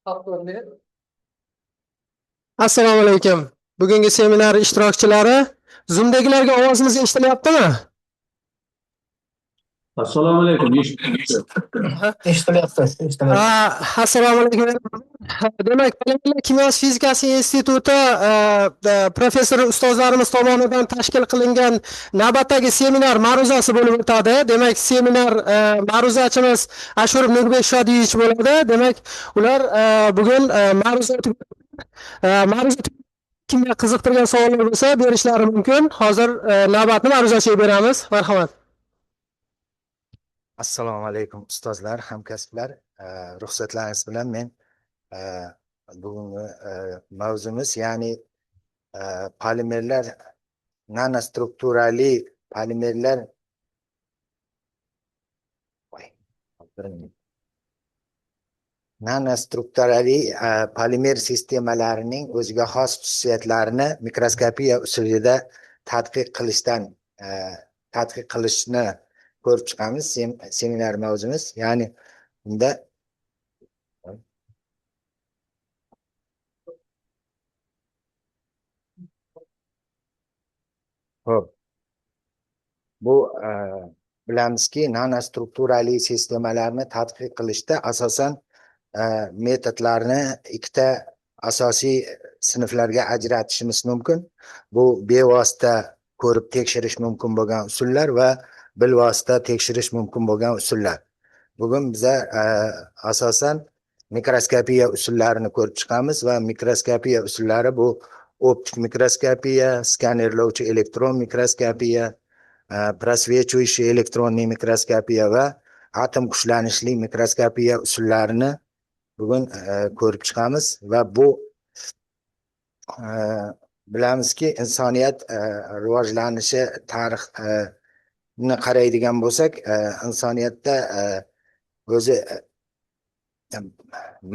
Avtorni Assalomu alaykum. Bugungi seminar ishtirokchilari, Zoom'dagilarga ovozimiz eshitilyaptimi? Assalomu alaykum. Eshitilyapti, eshitilyapti. Assalomu alaykum. Demak, Polimerlar kimyosi fizikasi instituti professor ustozlarimiz tomonidan tashkil qilingan navbatdagi seminar ma'ruzasi bo'lib o'tadi. Demak, seminar ma'ruzachimiz Ashurov Nurbek Shodiyevich bo'ladi. Demak, ular bugun ma'ruza kimga qiziqtirgan savollar bo'lsa berishlari mumkin. Hozir navbatni ma'ruzachiga beramiz. Marhamat. Assalomu alaykum ustozlar, hamkasblar. Ruxsatlaringiz bilan men bugungi mavzumiz, ya'ni polimerlar, nanostrukturali polimerlar. Voy, bir minut. Nanostrukturali polimer sistemalarining o'ziga xos xususiyatlarini mikroskopiya usulida tadqiq qilishdan tadqiq qilishni ko'rib chiqamiz. Seminar mavzumiz, ya'ni bunda ho'p, bu bilamizki, nanostrukturali sistemalarni tadqiq qilishda asosan metodlarni ikkita asosiy sinflarga ajratishimiz mumkin. Bu bevosita ko'rib tekshirish mumkin bo'lgan usullar va bilvosita tekshirish mumkin bo'lgan usullar. Bugun biza asosan mikroskopiya usullarini ko'rib chiqamiz va mikroskopiya usullari bu optik mikroskopiya, skanerlovchi elektron mikroskopiya, просвечивающий электронный mikroskopiya va atom kuchlanishli mikroskopiya usullarini bugun ko'rib chiqamiz. Va bu bilamizki, insoniyat rivojlanishi tarixni qaraydigan bo'lsak, insoniyatda o'zi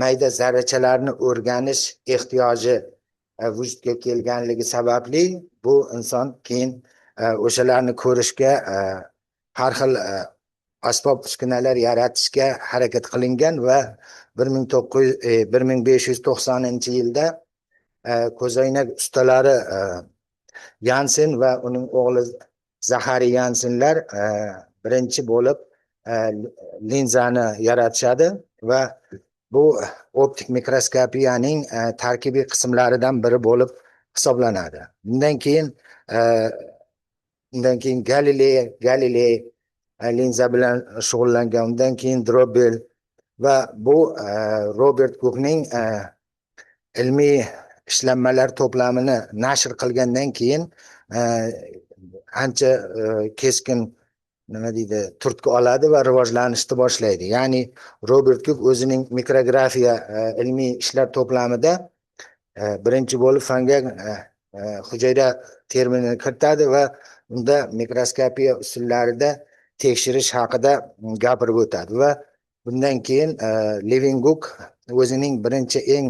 mayda zarrachalarni o'rganish ehtiyoji vujudga kelganligi sababli bu inson keyin o'shalarni ko'rishga har xil asbob uskunalar yaratishga harakat qilingan va 1590-yilda ko'zoynak ustalari Yansen va uning o'g'li Zaxariy Yansenlar birinchi bo'lib linzani yaratishadi va bu optik mikroskopiyaning tarkibiy qismlaridan biri bo'lib hisoblanadi. Undan keyin Galilei linza bilan shug'ullangan, undan keyin Drobel va bu Robert Kukning ilmiy ishlanmalar to'plamini nashr qilgandan keyin ancha keskin, nima deydi, turtki oladi va rivojlanishni boshlaydi. Ya'ni Robert Kuk o'zining mikrografiya ilmiy ishlar to'plamida birinchi bo'lib fanga hujayra terminini kiritadi va unda mikroskopiya usullarida tekshirish haqida gapirib o'tadi. Va bundan keyin Levinguk o'zining birinchi eng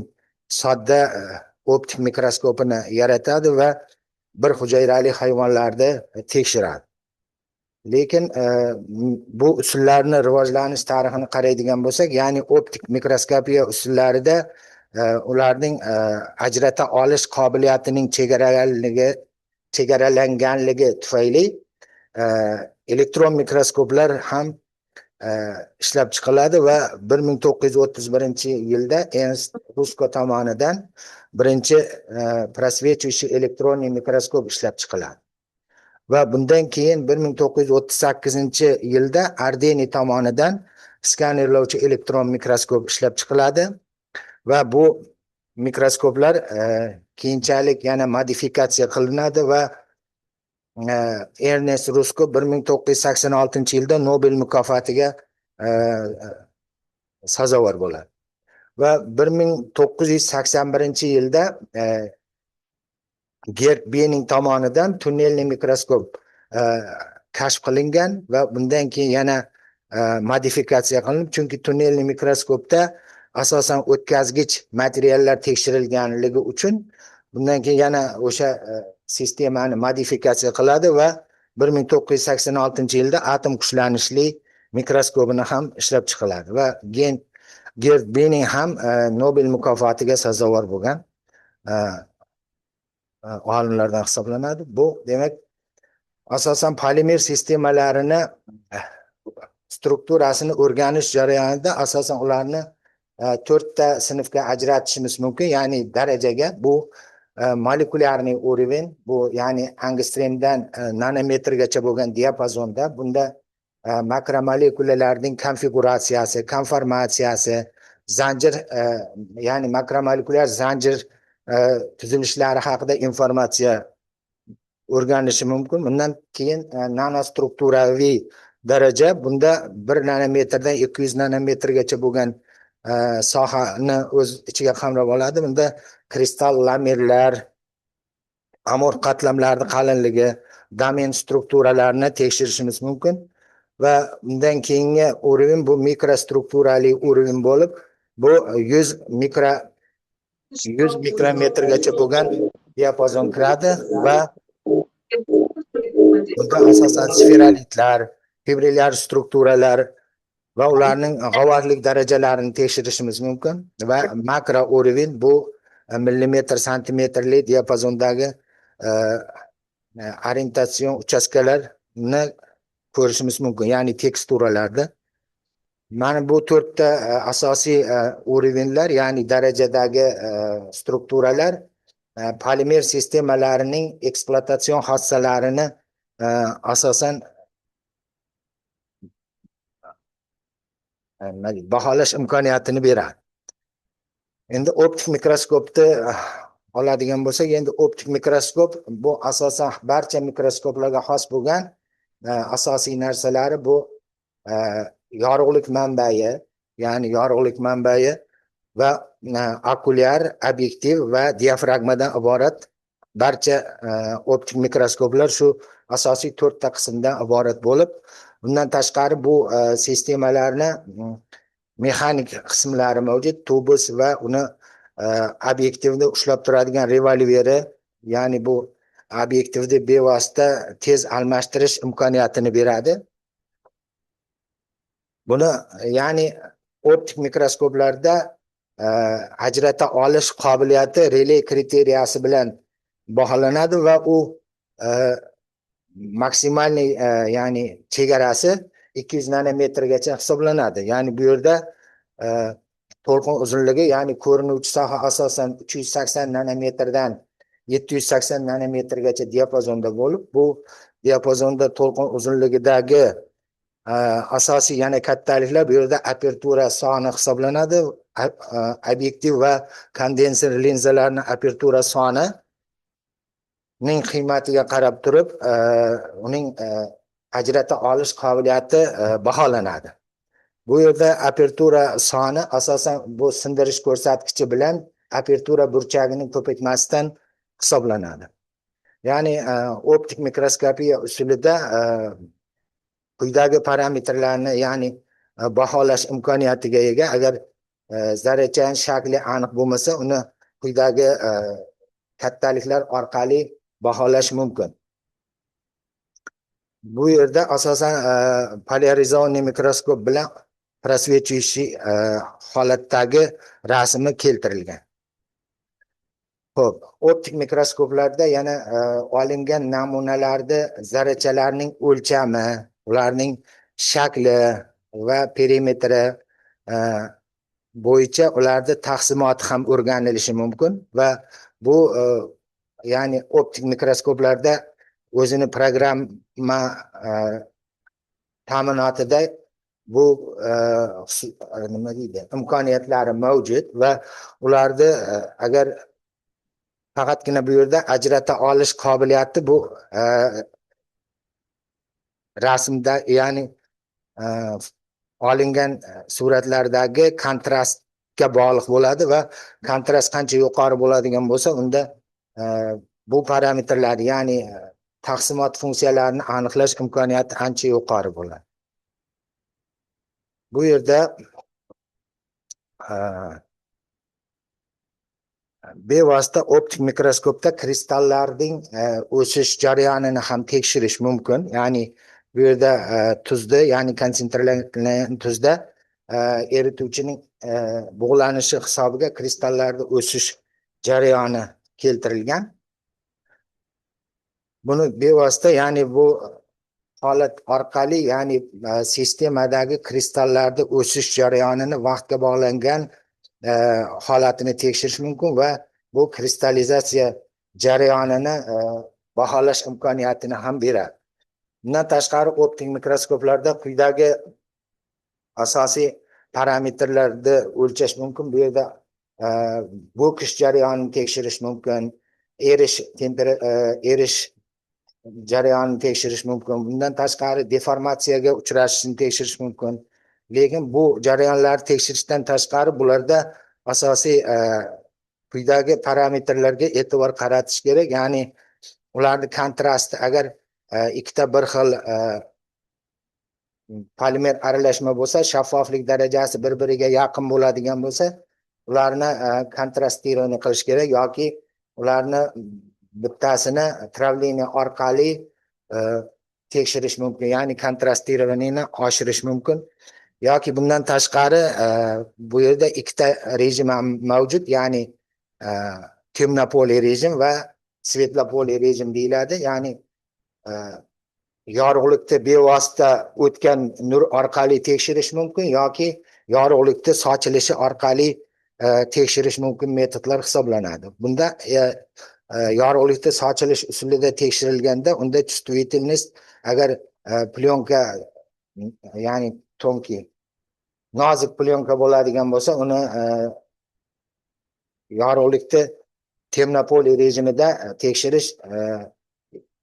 sodda optik mikroskopini yaratadi va bir hujayrali hayvonlarni tekshiradi. Lekin bu usullarni rivojlanish tarixini qaraydigan bo'lsak, ya'ni optik mikroskopiya usullarida ularning ajrata olish qobiliyatining chegaralanganligi tufayli elektron mikroskoplar ham ishlab chiqiladi va 1931-yilda Ernst Rusko tomonidan birinchi просвечивающий электронный mikroskop ishlab chiqiladi. Va bundan keyin 1938-yilda Ardeni tomonidan skanerlovchi elektron mikroskop ishlab chiqiladi va bu mikroskoplar keyinchalik yana modifikatsiya qilinadi va Ernest Rusko 1986-yilda Nobel mukofotiga sazovor bo'ladi. Va 1981-yilda Gerd Benning tomonidan tunnelli mikroskop kashf qilingan va bundan keyin yana modifikatsiya qilinib, chunki tunnelli mikroskopda asosan o'tkazgich materiallar tekshirilganligi uchun bundan keyin yana o'sha sistemani modifikatsiya qiladi va 1986-yilda atom kuchlanishli mikroskopini ham ishlab chiqiladi va gen Gerd Binning ham Nobel mukofotiga sazovor bo'lgan olimlardan hisoblanadi. Bu demak asosan polimer sistemalarini strukturasini o'rganish jarayonida asosan ularni to'rtta sinfga ajratishimiz mumkin, ya'ni darajaga. Bu molekulyarniy уровень, bu ya'ni angstremdan nanometrgacha bo'lgan diapazonda. Bunda makromolekulalarning konfiguratsiyasi, konformatsiyasi, zanjir, ya'ni makromolekulyar zanjir tuzilishlari haqida informatsiya o'rganishi mumkin. Bundan keyin nanostrukturaviy daraja, bunda 1 nanometrdan 200 nanometrgacha bo'lgan sohani o'z ichiga qamrab oladi. Bunda kristal lamellar, amorf qatlamlarni qalinligi, domen strukturalarini tekshirishimiz mumkin. Va undan keyingi уровень bu mikrostrukturali уровень bo'lib, bu 100 mikrometrgacha bo'lgan diapazon kiradi va bunda asosan sferolitlar, fibrillar strukturalar va ularning g'ovaklik darajalarini tekshirishimiz mumkin. Va makro уровень bu millimetr, santimetrli diapazondagi orientatsion uchastkalarni ko'rishimiz mumkin, ya'ni teksturalarda. Mana bu to'rtta asosiy уровеньlar, ya'ni darajadagi strukturalar polimer sistemalarining ekspluatatsion xossalarini asosan baholash imkoniyatini beradi. Endi optik mikroskopni oladigan bo'lsak, endi optik mikroskop bu asosan barcha mikroskoplarga xos bo'lgan asosiy narsalari bu yorug'lik manbai, ya'ni yorug'lik manbai va okulyar, obyektiv va diafragmadan iborat. Barcha optik mikroskoplar shu asosiy to'rtta qismdan iborat bo'lib, bundan tashqari bu sistemalarni mexanik qismlari mavjud, tubus va uni obyektivni ushlab turadigan revolveri, ya'ni bu obyektivni bevosita tez almashtirish imkoniyatini beradi. Buni ya'ni optik mikroskoplarda ajrata olish qobiliyati Rele kriteriyasi bilan baholanadi va u maksimalniy, ya'ni chegarasi 200 nanometrgacha hisoblanadi. Ya'ni bu yerda to'lqin uzunligi, ya'ni ko'rinuvchi soha asosan 380 nanometrdan 780 nanometrgacha diapazonda bo'lib, bu diapazonda to'lqin uzunligidagi asosiy yana kattaliklar bu yerda apertura soni hisoblanadi. Obyektiv va kondenser linzalarning apertura soni ning qiymatiga qarab turib, uning ajrata olish qobiliyati baholanadi. Bu yerda apertura soni asosan bu sindirish ko'rsatkichi bilan apertura burchagining ko'paytmasidan hisoblanadi. Ya'ni optik mikroskopiya usulida quyidagi parametrlarni, ya'ni baholash imkoniyatiga ega. Agar zarrachaning shakli aniq bo'lmasa, uni quyidagi kattaliklar orqali baholash mumkin. Bu yerda asosan polarizoniy mikroskop bilan prosvечивающий holatdagi rasmi keltirilgan. Xo'p, optik mikroskoplarda yana olingan namunalarda zarrachalarning o'lchami, ularning shakli va perimetri bo'yicha ularni taqsimoti ham o'rganilishi mumkin va bu ya'ni optik mikroskoplarda o'zini programma ta'minotida bu nima deydi, imkoniyatlari mavjud va ularni agar faqatgina bu yerda ajrata olish qobiliyati bu rasmda, ya'ni olingan suratlardagi kontrastga bog'liq bo'ladi va kontrast qancha yuqori bo'ladigan bo'lsa, unda bu parametrlar, ya'ni taqsimot funksiyalarini aniqlash imkoniyati ancha yuqori bo'ladi. Bu yerda bevosita optik mikroskopda kristallarning o'sish jarayonini ham tekshirish mumkin. Ya'ni bu yerda tuzda, ya'ni konsentrlangan tuzda erituvchining bug'lanishi hisobiga kristallarni o'sish jarayoni keltirilgan. Buni bevosita, ya'ni bu holat orqali, ya'ni sistemadagi kristallarni o'sish jarayonini vaqtga bog'langan holatini tekshirish mumkin va bu kristallizatsiya jarayonini baholash imkoniyatini ham beradi. Bundan tashqari, optik mikroskoplarda quyidagi asosiy parametrlarni o'lchash mumkin. Bu yerda bo'kish jarayonini tekshirish mumkin, erish jarayonini tekshirish mumkin. Bundan tashqari, deformatsiyaga uchrashishini tekshirish mumkin. Lekin bu jarayonlarni tekshirishdan tashqari, bularda asosiy quyidagi parametrlarga e'tibor qaratish kerak, ya'ni ularni kontrasti. Agar ikkita bir xil polimer aralashma bo'lsa, shaffoflik darajasi bir biriga yaqin bo'ladigan bo'lsa, ularni контрастирование qilish kerak yoki ularni bittasini травление orqali tekshirish mumkin, ya'ni контрастирование ni oshirish mumkin. Yoki bundan tashqari, bu yerda ikkita rejim ham mavjud, ya'ni темнополый rejim va светлополый rejim deyiladi, ya'ni yorug'likda bevosita o'tgan nur orqali tekshirish mumkin yoki yorug'likda sochilishi orqali tekshirish mumkin metodlar hisoblanadi. Bunda yorug'likda sochilish usulida tekshirilganda, unda чувствительность, agar plyonka, ya'ni тонкий, nozik plyonka bo'ladigan bo'lsa, uni yorug'likda темнополый rejimida tekshirish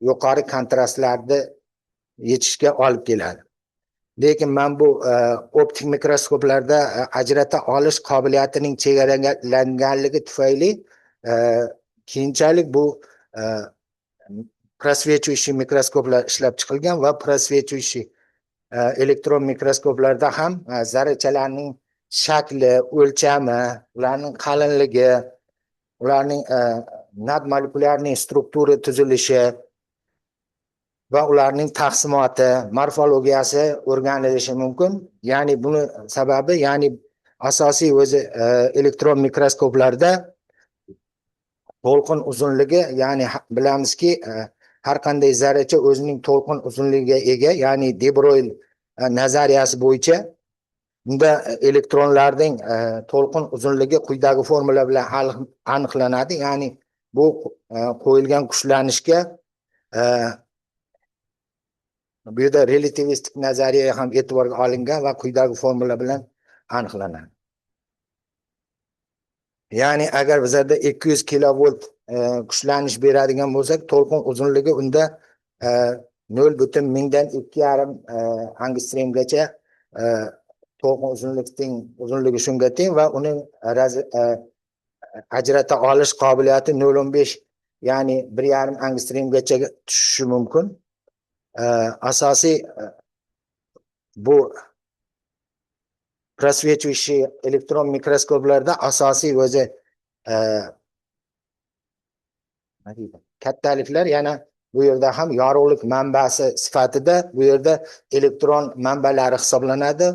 yuqori kontrastlarni yetishga olib keladi. Lekin mana bu optik mikroskoplarda ajrata olish qobiliyatining chegaralanganligi tufayli keyinchalik bu просвечивающий mikroskoplar ishlab chiqilgan va просвечивающий elektron mikroskoplarda ham zarrachalarning shakli, o'lchami, ularning qalinligi, ularning надмолекулярный struktura tuzilishi va ularning taqsimoti, morfologiyasi o'rganilishi mumkin. Ya'ni buni sababi, ya'ni asosiy o'zi elektron mikroskoplarda to'lqin uzunligi, ya'ni bilamizki, har qanday zarracha o'zining to'lqin uzunligiga ega, ya'ni de Broyl nazariyasi bo'yicha bunda elektronlarning to'lqin uzunligi quyidagi formula bilan aniqlanadi, ya'ni bu qo'yilgan kuchlanishga bu yerda relativistik nazariya ham e'tiborga olingan va quyidagi formula bilan aniqlanadi. Ya'ni agar bizlarda 200 kilovolt kuchlanish beradigan bo'lsak, to'lqin uzunligi unda 0,2 angstremgacha, to'lqin uzunligi shunga teng va uning ajrata olish qobiliyati 0,15, ya'ni 1,5 angstremgacha tushishi mumkin. Asosiy bu просвечивающий elektron mikroskoplarda asosiy o'zi nima deydi, kattaliklar yana bu yerda ham yorug'lik manbasi sifatida bu yerda elektron manbalari hisoblanadi.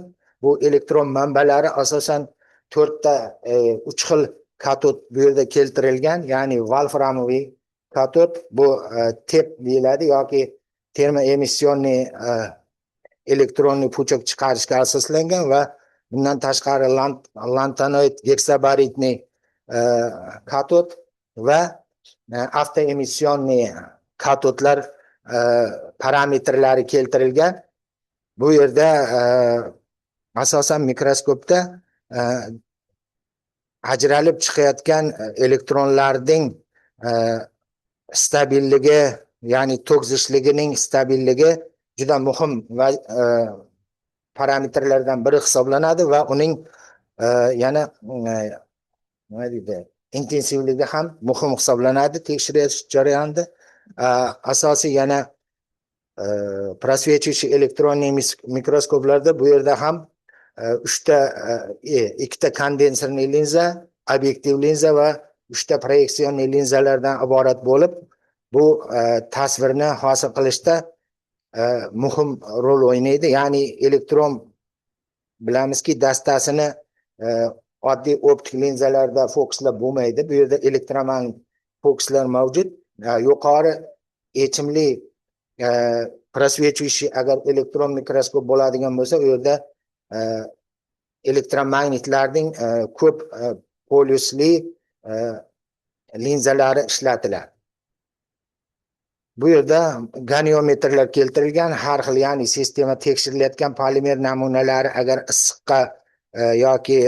Bu elektron manbalari asosan to'rtta, uch xil katod bu yerda keltirilgan, ya'ni вольфрамовый katod, bu TEP deyiladi yoki термоэмиссионный электронный пучок chiqarishga asoslangan va bundan tashqari лантаноид гексаборидный katod va автоэмиссионный katodlar parametrlari keltirilgan. Bu yerda asosan mikroskopda ajralib chiqayotgan elektronlarning stabilligi, ya'ni tok zichligining stabilligi juda muhim va parametrlardan biri hisoblanadi va uning yana nima deydi, intensivligi ham muhim hisoblanadi tekshirish jarayonida. Asosiy yana просвечивающий электронный mikroskoplarda bu yerda ham uchta, ikkita конденсорный linza, obyektiv linza va uchta проекционный linzalardan iborat bo'lib, bu tasvirni hosil qilishda muhim rol o'ynaydi. Ya'ni elektron, bilamizki, dastasini Oddiy optik linzalarda fokuslar bo'lmaydi, bu yerda elektromagnit fokuslar mavjud. Yuqori yechimli просвечивающий agar elektron mikroskop bo'ladigan bo'lsa, u yerda elektromagnitlarning ko'p polyusli linzalari ishlatiladi. Bu yerda goniometrlar keltirilgan, har xil, ya'ni sistema tekshirilayotgan polimer namunalari agar issiqqa yoki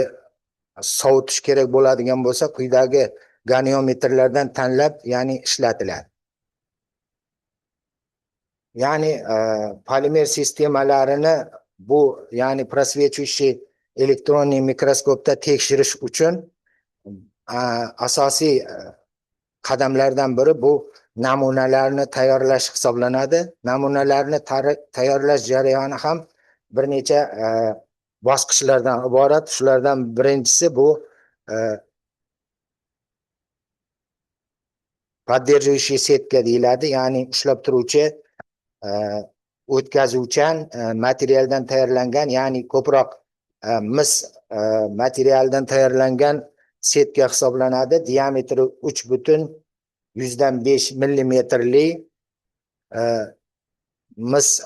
sovutish kerak bo'ladigan bo'lsa, quyidagi goniometrlardan tanlab, ya'ni ishlatiladi. Ya'ni polimer sistemalarini bu, ya'ni просвечивающий электронный mikroskopda tekshirish uchun asosiy qadamlardan biri bu namunalarni tayyorlash hisoblanadi. Namunalarni tayyorlash jarayoni ham bir necha bosqichlardan iborat. Shulardan birinchisi bu поддерживающий сетка deyiladi, ya'ni ushlab turuvchi o'tkazuvchan materialdan tayyorlangan, ya'ni ko'proq mis materialdan tayyorlangan setka hisoblanadi. Diametri 3,5 millimetrli mis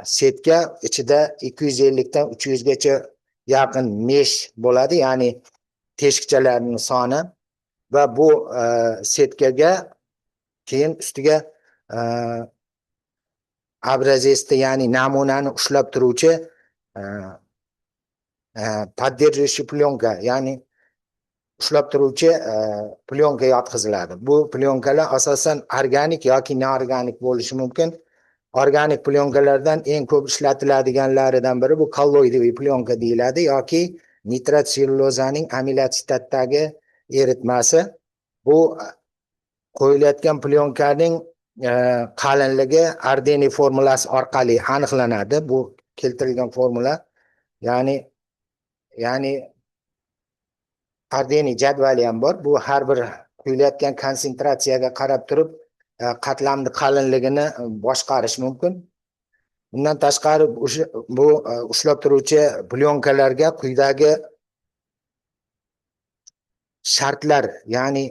setka ichida 250 dan 300 gacha yaqin mesh bo'ladi, ya'ni teshikchalarning soni, va bu setkaga keyin ustiga образец ni, ya'ni namunani ushlab turuvchi поддерживающий plyonka, ya'ni ushlab turuvchi plyonka yotqiziladi. Bu plyonkalar asosan organik yoki noorganik bo'lishi mumkin. Organik plyonkalardan eng ko'p ishlatiladiganlaridan biri bu коллоидовый plyonka deyiladi yoki nitrat sellyulozaning amilatsetatdagi eritmasi. Bu qo'yilayotgan plyonkaning qalinligi Ardeni formulasi orqali aniqlanadi. Bu keltirilgan formula, ya'ni Ardeni jadvali ham bor. Bu har bir quyilayotgan konsentratsiyaga qarab turib qatlamni qalinligini boshqarish mumkin. Bundan tashqari, o'sha bu ushlab turuvchi plyonkalarga quyidagi shartlar, ya'ni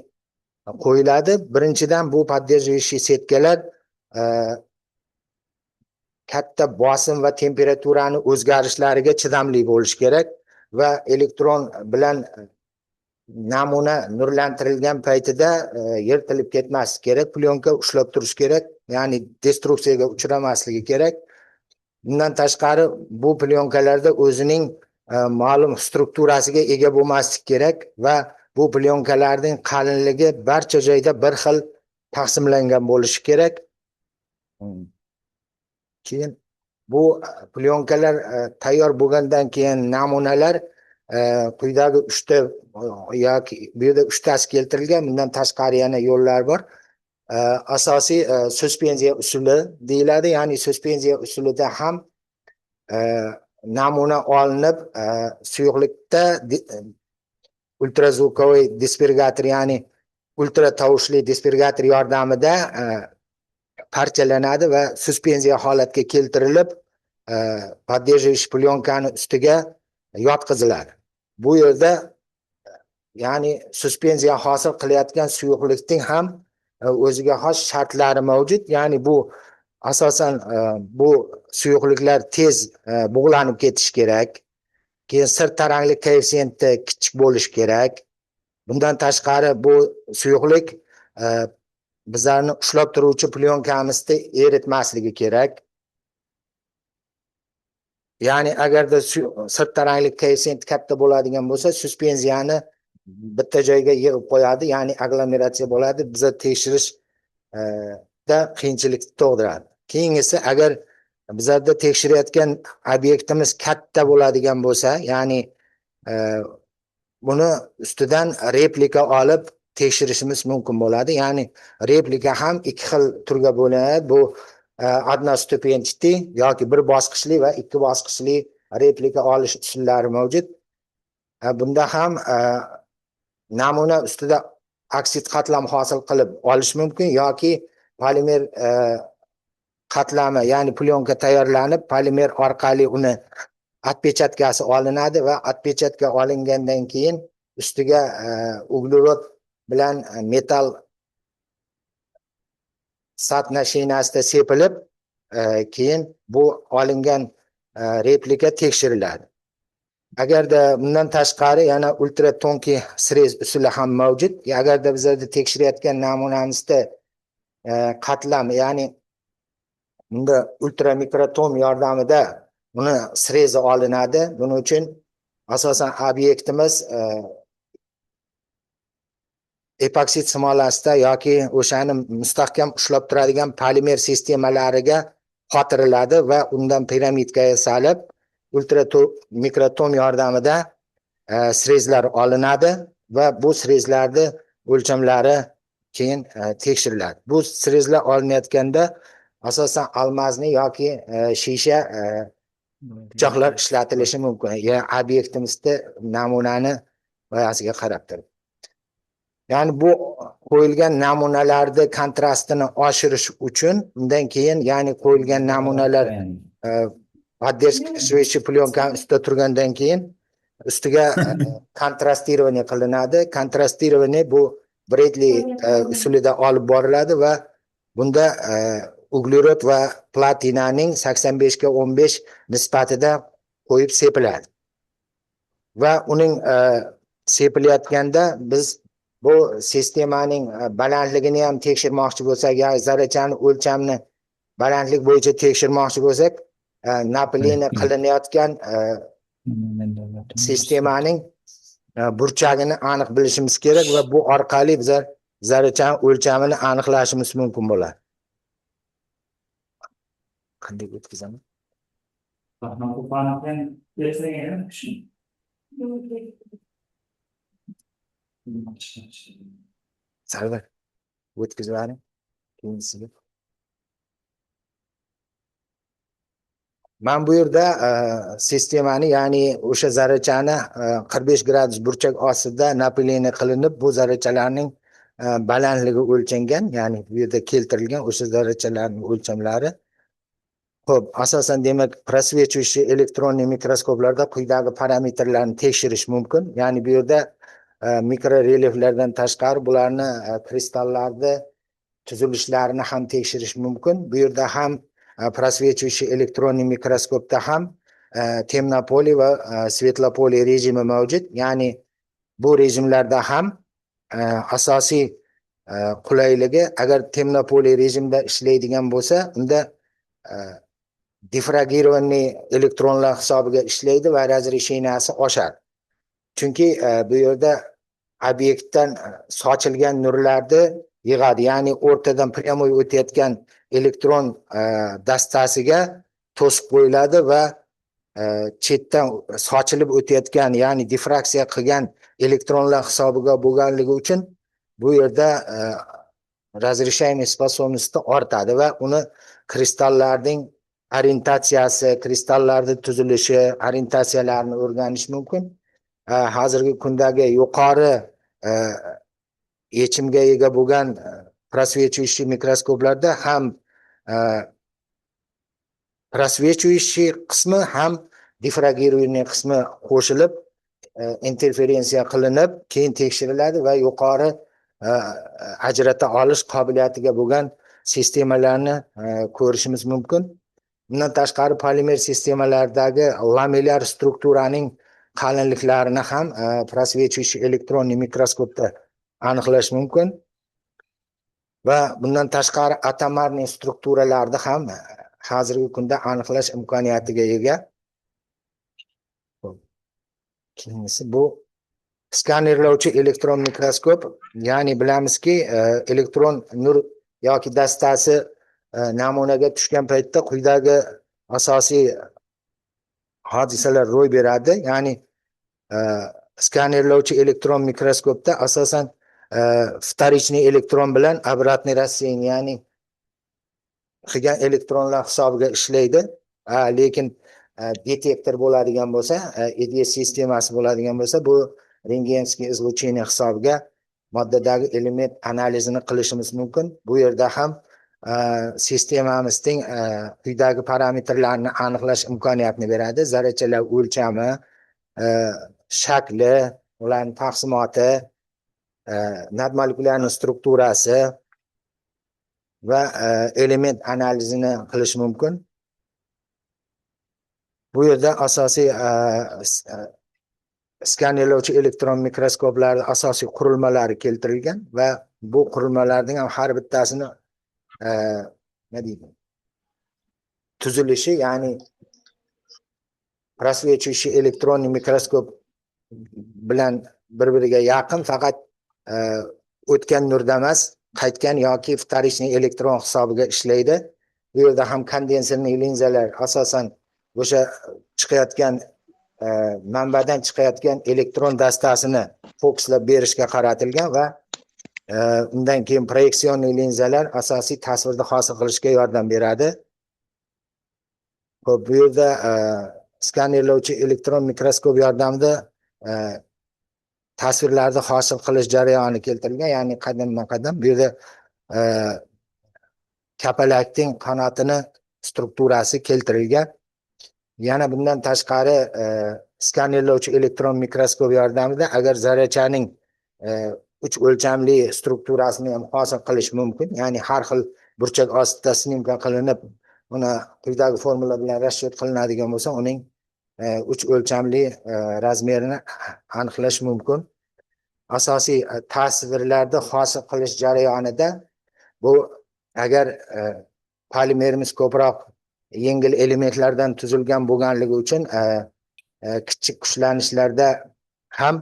qo'yiladi. Birinchidan, bu поддерживающий setkalar katta bosim va temperaturani o'zgarishlariga chidamli bo'lishi kerak va elektron bilan namuna nurlantirilgan paytida yirtilib ketmasligi kerak, plyonka ushlab turishi kerak, ya'ni destruksiyaga uchramasligi kerak. Bundan tashqari, bu plyonkalarda o'zining ma'lum strukturasiga ega bo'lmasligi kerak va bu plyonkalarning qalinligi barcha joyda bir xil taqsimlangan bo'lishi kerak. Keyin bu plyonkalar tayyor bo'lgandan keyin namunalar quyidagi uchta yoki bu yerda uchtasi keltirilgan, bundan tashqari yana yo'llar bor. Asosiy suspenziya usuli deyiladi, ya'ni suspenziya usulida ham namuna olinib, suyuqlikda ультразвуковой dispergator, ya'ni ultra tovushli dispergator yordamida parchalanadi va suspenziya holatga keltirilib, поддерживающий plyonkani ustiga yotqiziladi. Bu yerda, ya'ni suspenziya hosil qilayotgan suyuqlikning ham o'ziga xos shartlari mavjud, ya'ni bu asosan bu suyuqliklar tez bug'lanib ketishi kerak, keyin sirt taranglik koeffitsiyenti kichik bo'lishi kerak. Bundan tashqari, bu suyuqlik bizlarni ushlab turuvchi plyonkamizni eritmasligi kerak, ya'ni agarda sirt taranglik koeffitsiyenti katta bo'ladigan bo'lsa, suspenziyani bitta joyga yig'ib qo'yadi, ya'ni aglomeratsiya bo'ladi, biza tekshirish da qiyinchilik tug'diradi. Keyingisi, agar bizlarda tekshirayotgan obyektimiz katta bo'ladigan bo'lsa, ya'ni buni ustidan replika olib tekshirishimiz mumkin bo'ladi. Ya'ni replika ham ikki xil turga bo'linadi: bu одноступенчатый yoki bir bosqichli va ikki bosqichli replika olish usullari mavjud. Bunda ham namuna ustida oksid qatlam hosil qilib olish mumkin yoki polimer qatlami, ya'ni plyonka tayyorlanib, polimer orqali uni Отпечатка si olinadi va отпечатка olingandan keyin ustiga uglerod bilan metall соотношение sida sepilib, keyin bu olingan replika tekshiriladi. Agarda bundan tashqari yana ультра тонкий срез usuli ham mavjud. Agarda bizlarda tekshirayotgan namunamizda qatlam, ya'ni bunda ultramikrotom yordamida uni срез i olinadi. Buning uchun asosan obyektimiz epoksid smolasida yoki o'shani mustahkam ushlab turadigan polimer sistemalariga qotiriladi va undan piramidka yasalib, ultra mikrotom yordamida срез lar olinadi va bu срез larni o'lchamlari keyin tekshiriladi. Bu срез lar olinayotganda asosan алмазный yoki shisha pichoqlar ishlatilishi mumkin, ya obyektimizda namunani boyasiga qarab turib. Ya'ni bu qo'yilgan namunalarni kontrastini oshirish uchun undan keyin, ya'ni qo'yilgan namunalar поддерживающий plyonka ni ustida turgandan keyin ustiga контрастирование qilinadi. Контрастирование bu Bredli usulida olib boriladi va bunda uglerod va platinaning 85 ga 15 nisbatida qo'yib sepiladi va uning sepilayotganda biz bu sistemaning balandligini ham tekshirmoqchi bo'lsak, ya'ni zarrachani o'lchamni balandlik bo'yicha tekshirmoqchi bo'lsak, напыление qilinayotgan sistemaning burchagini aniq bilishimiz kerak va bu orqali bizlar zarrachani o'lchamini aniqlashimiz mumkin bo'ladi. Qanday o'tkazaman? Sahna qo'polni bersangiz. Sarvar, o'tkazib yuboring keyingisiga. Man bu yerda sistemani, ya'ni o'sha zarrachani 45 gradus burchak ostida напыление qilinib, bu zarrachalarning balandligi o'lchangan, ya'ni bu yerda keltirilgan o'sha zarrachalarning o'lchamlari. Xo'p, asosan demak, просвечивающий электронный mikroskoplarda quyidagi parametrlarni tekshirish mumkin. Ya'ni bu yerda mikrorelyeflardan tashqari bularni kristallarni tuzilishlarini ham tekshirish mumkin. Bu yerda ham просвечивающий электронный mikroskopda ham темнополый va светлополый rejimi mavjud. Ya'ni bu rejimlarda ham asosiy qulayligi, agar темнополый rejimda ishlaydigan bo'lsa, unda дифрагированный elektronlar hisobiga ishlaydi va разрешение si oshadi. Chunki bu yerda obyektdan sochilgan nurlarni yig'adi, ya'ni o'rtadan прямой o'tayotgan elektron dastasiga to'sib qo'yiladi va chetdan sochilib o'tayotgan, ya'ni difraksiya qilgan elektronlar hisobiga bo'lganligi uchun bu yerda разрешаемый способности ortadi va uni kristallarning orientatsiyasi, kristallarni tuzilishi, orientatsiyalarini o'rganish mumkin. Hozirgi kundagi yuqori yechimga ega bo'lgan просвечивающий mikroskoplarda ham просвечивающий qismi, ham дифрагированный qismi qo'shilib, interferensiya qilinib, keyin tekshiriladi va yuqori ajrata olish qobiliyatiga bo'lgan sistemalarni ko'rishimiz mumkin. Bundan tashqari polimer sistemalardagi lamelyar strukturaning qalinliklarini ham просвечивающий электронный mikroskopda aniqlash mumkin va bundan tashqari атомарный strukturalarni ham hozirgi kunda aniqlash imkoniyatiga ega. Keyingisi bu skanerlovchi elektron mikroskop. Ya'ni bilamizki, elektron nur yoki dastasi namunaga tushgan paytda quyidagi asosiy hodisalar ro'y beradi. Ya'ni skanerlovchi elektron mikroskopda asosan вторичный elektron bilan обратный рассеяние, ya'ni qilgan elektronlar hisobiga ishlaydi. Lekin detektor bo'ladigan bo'lsa, EDS sistemasi bo'ladigan bo'lsa, bu рентгеновский излучение hisobiga moddadagi element analizini qilishimiz mumkin. Bu yerda ham Sistemamizning quyidagi parametrlarini aniqlash imkoniyatini beradi: zarrachalar o'lchami, shakli, ularning taqsimoti, nadmolekulyarning strukturasi va element analizini qilish mumkin. Bu yerda asosiy skanerlovchi elektron mikroskoplarning asosiy qurilmalari keltirilgan va bu qurilmalarning ham har bittasini, nima deydi, tuzilishi, ya'ni просвечивающий электронный mikroskop bilan bir biriga yaqin, faqat o'tgan nurda emas, qaytgan yoki вторичный elektron hisobiga ishlaydi. Bu yerda ham конdenserli linzalar asosan o'sha chiqayotgan manbadan chiqayotgan elektron dastasini fokuslab berishga qaratilgan va undan keyin проекционный linzalar asosiy tasvirni hosil qilishga yordam beradi. Xo'p, bu yerda skanerlovchi elektron mikroskop yordamida tasvirlarni hosil qilish jarayoni keltirilgan, ya'ni qadamma qadam. Bu yerda kapalakning qanotini strukturasi keltirilgan. Yana bundan tashqari, skanerlovchi elektron mikroskop yordamida agar zarrachaning uch o'lchamli strukturasini ham hosil qilish mumkin, ya'ni har xil burchak ostida снимка qilinib, uni quyidagi formula bilan расчет qilinadigan bo'lsa, uning uch o'lchamli размер ini aniqlash mumkin. Asosiy tasvirlarni hosil qilish jarayonida bu agar polimerimiz ko'proq yengil elementlardan tuzilgan bo'lganligi uchun kichik kuchlanishlarda ham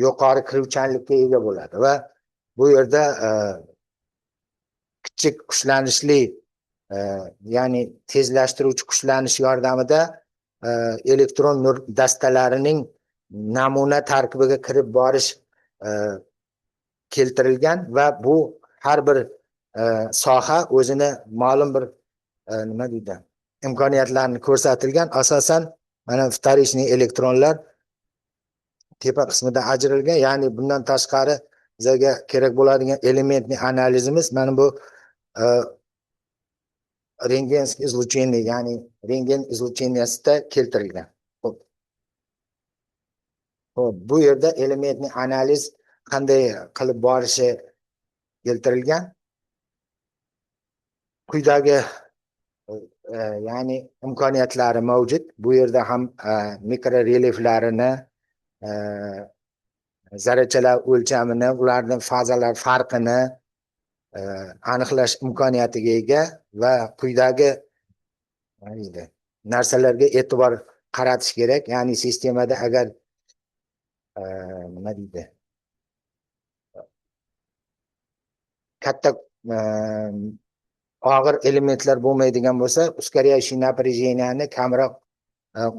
yuqori kiruvchanlikka ega bo'ladi va bu yerda kichik kuchlanishli, ya'ni tezlashtiruvchi kuchlanish yordamida elektron nur dastalarining namuna tarkibiga kirib borish keltirilgan va bu har bir soha o'zini ma'lum bir, nima deydi, imkoniyatlarini ko'rsatilgan. Asosan mana вторичный elektronlar tepa qismida ajralgan, ya'ni bundan tashqari bizga kerak bo'ladigan элементный analizimiz mana bu рентгенский излучение, ya'ni rentgen излучение sida keltirilgan. Xo'p, bu yerda элементный analiz qanday qilib borishi keltirilgan. Quyidagi ya'ni imkoniyatlari mavjud. Bu yerda ham mikrorelyeflarini, zarrachalar o'lchamini, ularning fazalar farqini aniqlash imkoniyatiga ega va quyidagi, nima deydi, narsalarga e'tibor qaratish kerak, ya'ni sistemada agar, nima deydi, katta og'ir elementlar bo'lmaydigan bo'lsa, ускоряющий напряжение ni kamroq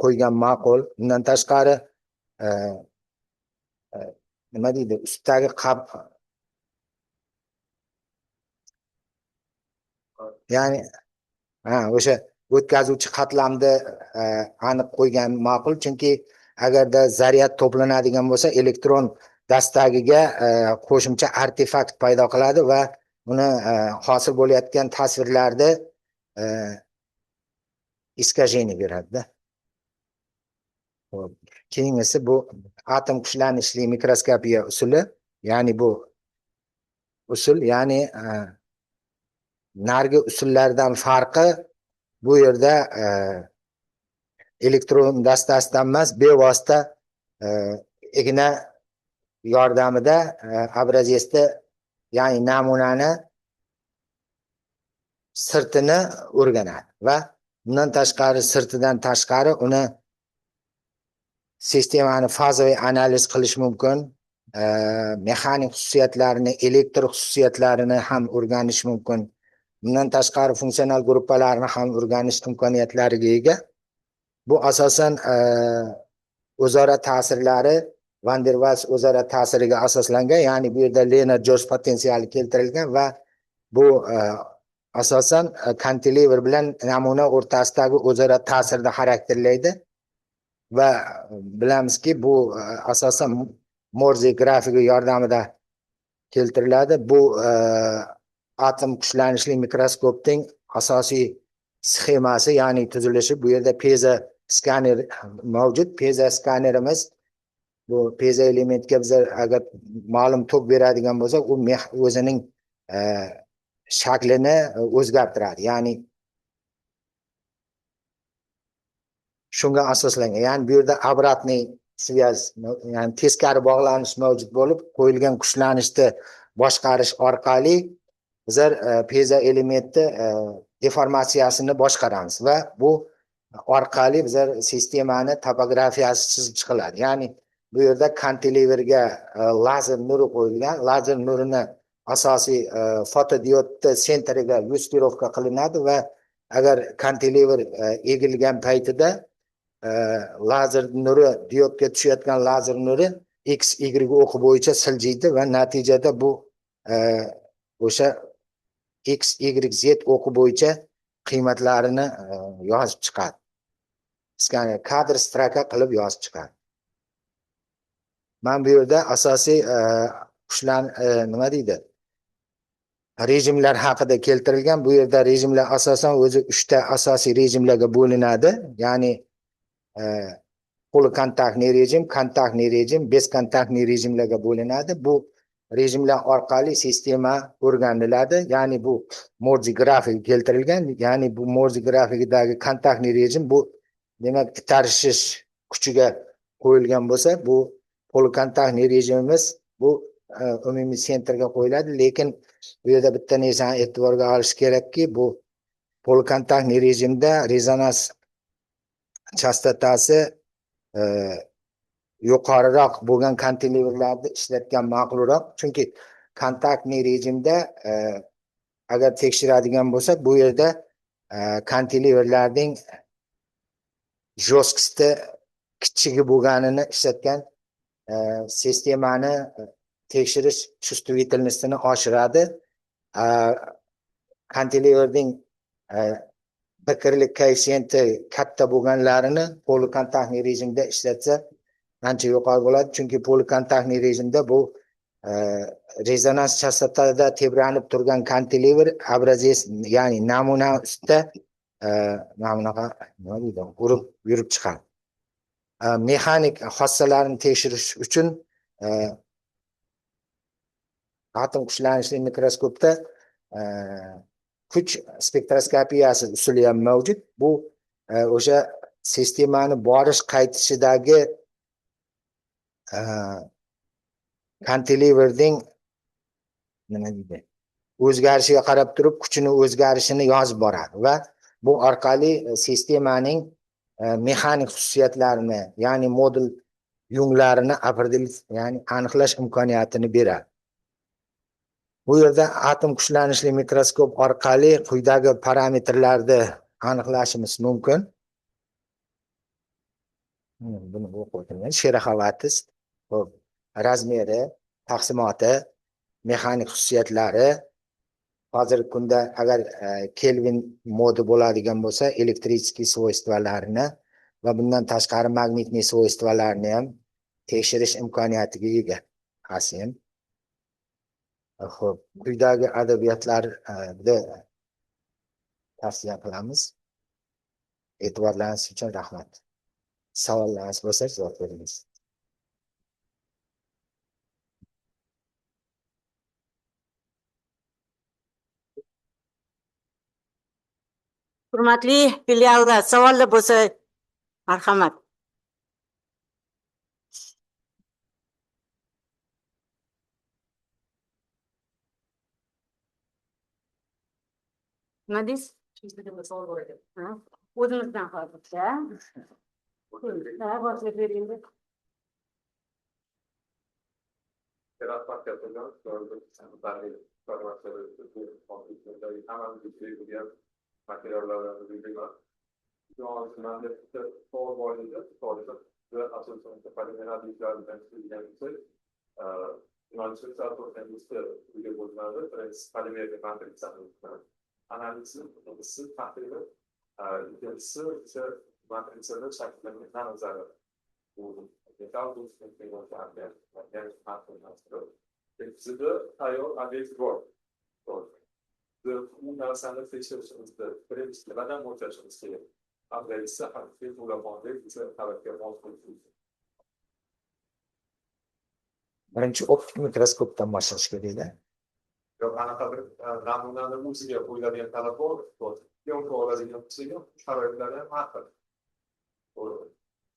qo'ygan ma'qul. Undan tashqari, nima deydi, ustdagi qab, ya'ni ha, o'sha o'tkazuvchi qatlamni aniq qo'ygan ma'qul, chunki agarda zaryad to'planadigan bo'lsa, elektron dastagiga qo'shimcha artefakt paydo qiladi va uni hosil bo'layotgan tasvirlarni искажение beradida. Xo'p, keyingisi bu atom kuchlanishli mikroskopiya usuli, ya'ni bu usul, ya'ni narigi usullardan farqi bu yerda elektron dastasidan emas, bevosita igna yordamida образец ni, ya'ni namunani sirtini o'rganadi va bundan tashqari, sirtidan tashqari uni sistemani fazoviy analiz qilish mumkin, mexanik xususiyatlarini, elektr xususiyatlarini ham o'rganish mumkin. Bundan tashqari funksional gruppalarni ham o'rganish imkoniyatlariga ega. Bu asosan o'zaro ta'sirlari Van der Waals o'zaro ta'siriga asoslangan, ya'ni bu yerda Lennard-Jones potensiali keltirilgan va bu asosan kantilever bilan namuna o'rtasidagi o'zaro ta'sirni xarakterlaydi va bilamizki, bu asosan Morze grafigi yordamida Keltiriladi. Bu atom kuchlanishli mikroskopning asosiy sxemasi, ya'ni tuzilishi. Bu yerda peza skaner mavjud. Peza skanerimiz, bu peza elementga bizlar agar ma'lum tok beradigan bo'lsak, u o'zining shaklini o'zgartiradi. Ya'ni shunga asoslangan. Ya'ni bu yerda обратный связь, ya'ni teskari bog'lanish mavjud bo'lib, qo'yilgan kuchlanishni boshqarish orqali bizlar peza elementni deformatsiyasini boshqaramiz va bu orqali bizlar sistemani topografiyasi chizib chiqiladi. Ya'ni bu yerda kantileverga lazer nuri qo'yilgan. Lazer nurini asosiy fotodiodni центр iga юстировка qilinadi va agar kantilever egilgan paytida lazer nuri, diodga tushayotgan lazer nuri x, y o'qi bo'yicha siljiydi va natijada bu o'sha x, y, z o'qi bo'yicha qiymatlarini yozib chiqadi. Skaner kadr строка qilib yozib chiqadi. Man bu yerda asosiy kuchlan nima deydi? Rejimlar haqida keltirilgan. Bu yerda rejimlar asosan o'zi 3 ta asosiy rejimlarga bo'linadi. Ya'ni полуконтактный rejim, контактный rejim, бесконтактный rejimlarga bo'linadi. Bu rejimlar orqali sistema o'rganiladi. Ya'ni bu Morze grafigi keltirilgan. Ya'ni bu Morze grafikidagi контактный rejim, bu demak itarishish kuchiga qo'yilgan bo'lsa, bu полуконтактный rejimimiz bu umumiy центр ga qo'yiladi. Lekin bu yerda bitta narsani e'tiborga olish kerakki, bu полуконтактный rejimda rezonans chastotasi yuqoriroq bo'lgan kantileverlarni ishlatgan ma'qulroq, chunki контактный rejimda agar tekshiradigan bo'lsak, bu yerda kantileverlarning жесткость i kichigi bo'lganini ishlatgan sistemani tekshirish чувствительность ini oshiradi. Kantileverning bikrlik koeffitsiyenti katta bo'lganlarini полуконтактный rejimda ishlatsa ancha yuqori bo'ladi, chunki полуконтактный rejimda bu rezonans chastotada tebranib turgan kantilever образец, ya'ni namuna ustida mana bunaqa, nima deydi, urib yurib chiqadi. Mexanik xossalarini tekshirish uchun atom kuchlanishli mikroskopda kuch spektroskopiyasi usuli ham mavjud. Bu o'sha sistemani borish qaytishidagi kantileverning, nima deydi, o'zgarishiga qarab turib kuchini o'zgarishini yozib boradi va bu orqali sistemaning mexanik xususiyatlarini, ya'ni modul yunglarini определить, ya'ni aniqlash imkoniyatini beradi. Bu yerda atom kuchlanishli mikroskop orqali quyidagi parametrlarni aniqlashimiz mumkin. Buni o'qib o'tirgan шероховатость, xo'p, размер i, taqsimoti, mexanik xususiyatlari. Hozirgi kunda agar Kelvin modi bo'ladigan bo'lsa, электрический свойство larini va bundan tashqari магнитный свойство larini ham tekshirish imkoniyatiga ega ASEM. Xo'p, quyidagi adabiyotlarni tavsiya qilamiz. E'tiborlaringiz uchun rahmat. Savollaringiz bo'lsa, javob beramiz. Hurmatli filiallar, savollar bo'lsa, marhamat. Nima deysiz? Ha? O'zimizdan hozircha. Ha, boshlab bering. Ferhat Bakatır'dan gördüm. Hemen bir diğer materiallardan biri var. Şu an menda bitta savol bor edi. Savolda ve asosan polimer bilan degan yo'nalishlar uyga bo'linadi. Birinchisi polimer matritsani analizi, ikkinchisi tahlili, ikkinchisi o'sha matritsada shakllangan nanozarra. Bu metall. Bizda tayyor obyekt bor. Biz u narsani tekshirishimizda birinchi nimadan boshlashimiz kerak? Obyektni haqiqiy to'laqonli biza talabga mos bo'lishi uchun. Birinchi optik mikroskopdan boshlash kerakda. Yo'q, anaqadir namunani o'ziga qo'yiladigan talab bor. Plyonka oladigan bo'lsak ham sharoitlari ham har xil. To'g'ri.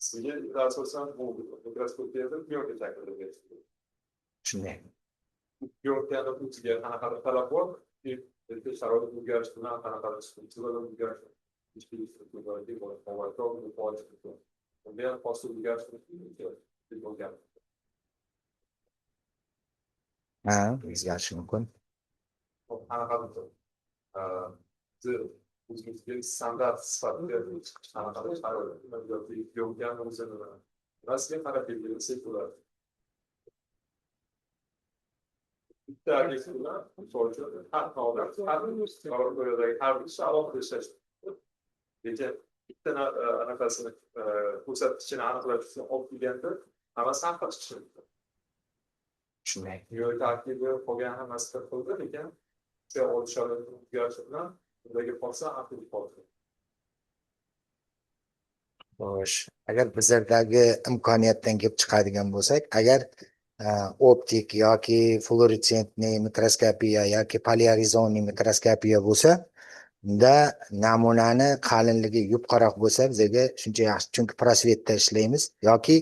Sizga asosan bu mikroskop berdi, plyonka shaklida berish kerak. Shunday. Plyonkani o'ziga qanaqadir talab bor, sharoit o'zgarishi bilan qanaqadir strukturada o'zgarish, unda ham hosil o'zgarishi mumkin. Ha, o'zgarishi mumkin. Qanaqadir o'zimizga standart sifatida qanaqadir sharoit plyonkani o'zini nimasiga qarab belgilasak bo'ladi. Bitta obyekt bilan, misol uchun, har har laboratoriyadagi har bir ish alohida ishlash. Lekin bitta anaqasini ko'rsatkichini aniqlash uchun olib kelganda hammasi har xil chiqishi mumkin. Shunday. Yo'l tartibi qolgan hammasi bir xilda, lekin o'sha olish sharoiti o'zgarishi bilan undagi qolsa aql qoldi. Xo'sh, agar bizlardagi imkoniyatdan kelib chiqadigan bo'lsak, agar optik yoki fluoressentniy mikroskopiya yoki polarizonniy mikroskopiya bo'lsa, unda namunani qalinligi yupqaroq bo'lsa bizga shuncha yaxshi, chunki prosvetda ishlaymiz yoki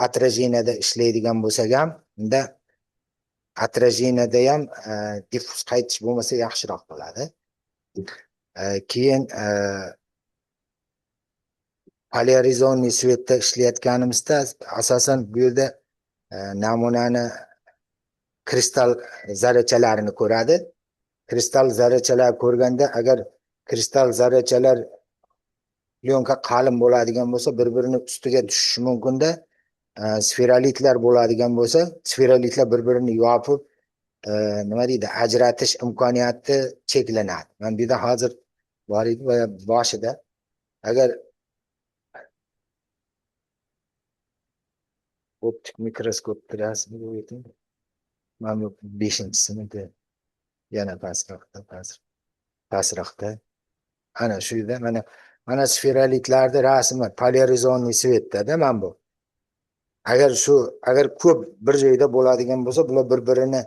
отражениеda ishlaydigan bo'lsak ham, unda отражениеda ham diffuz qaytish bo'lmasa yaxshiroq bo'ladi. Keyin polarizonniy svetda ishlayotganimizda asosan bu yerda namunani kristal zarrachalarini ko'radi. Kristal zarrachalar ko'rganda agar kristal zarrachalar plyonka qalin bo'ladigan bo'lsa, bir-birini ustiga tushishi mumkinda. Sferolitlar bo'ladigan bo'lsa, sferolitlar bir-birini yopib, nima deydi, ajratish imkoniyati cheklanadi. Mana bu yerda hozir bor edi boshida. Agar optik mikroskop rasmiga o'ting. Mana bu 5-sinida yana pastroqda, pastroqda. Ana shu yerda mana sferolitlarning rasmi polarizonniy svetda-da mana bu. Agar shu, agar ko'p bir joyda bo'ladigan bo'lsa, bular bir-birini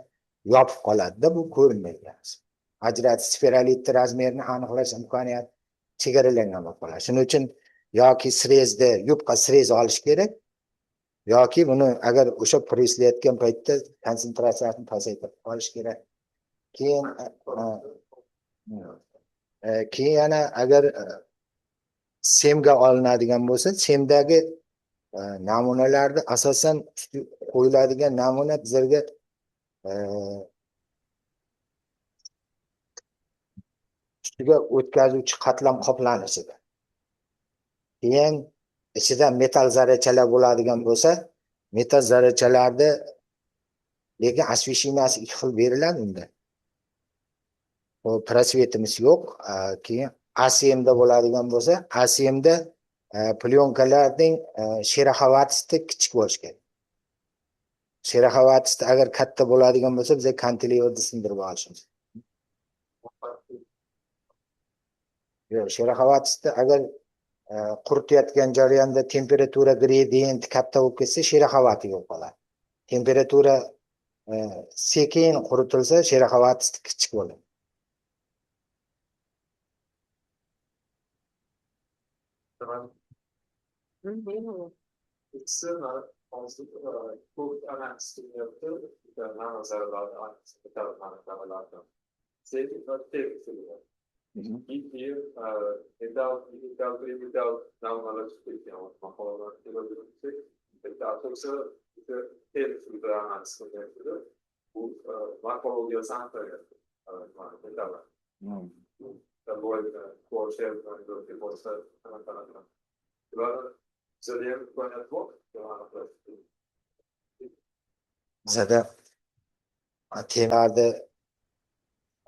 yopib qoladi-da, bu ko'rinmaydi. Ajratish sferolitni razmerini aniqlash imkoniyati chegaralangan bo'lib qoladi. Shuning uchun yoki srezda yupqa srez olish kerak, yoki buni agar o'sha preslayotgan paytda konsentratsiyasini pasaytirib olish kerak. Keyin keyin yana agar semga olinadigan bo'lsa, semdagi namunalarni asosan qo'yiladigan namuna bizlarga ustiga o'tkazuvchi qatlam qoplanishidir. Keyin ichida metal zarrachalar bo'ladigan bo'lsa, metal zarrachalarni lekin osvещениеsi ikki xil beriladi unda. O prosvetimiz yo'q. Keyin ASMda bo'ladigan bo'lsa, ASMda plyonkalarning sheraxovatisi kichik bo'lishi kerak. Sheraxovatisi agar katta bo'ladigan bo'lsa, biz kantileverni sindirib olishimiz. Yo'q, sheraxovatisi agar quritayotgan jarayonda temperatura gradient katta bo'lib ketsa, sheraxovati yo'q qoladi. Temperatura sekin quritilsa, sheraxovatisi kichik bo'ladi. İkisi ko'p analiz qilyapti, nano zarralarni, metal nano zarralarni. Metal, metal namunalar chiqib ketgan maqolalar ko'rsak, asosan tel usulida analiz qilyapti. Bu morfologiyasi aniqlanyapti metallar. Bizada ham imkoniyat bor. Bizada temalarda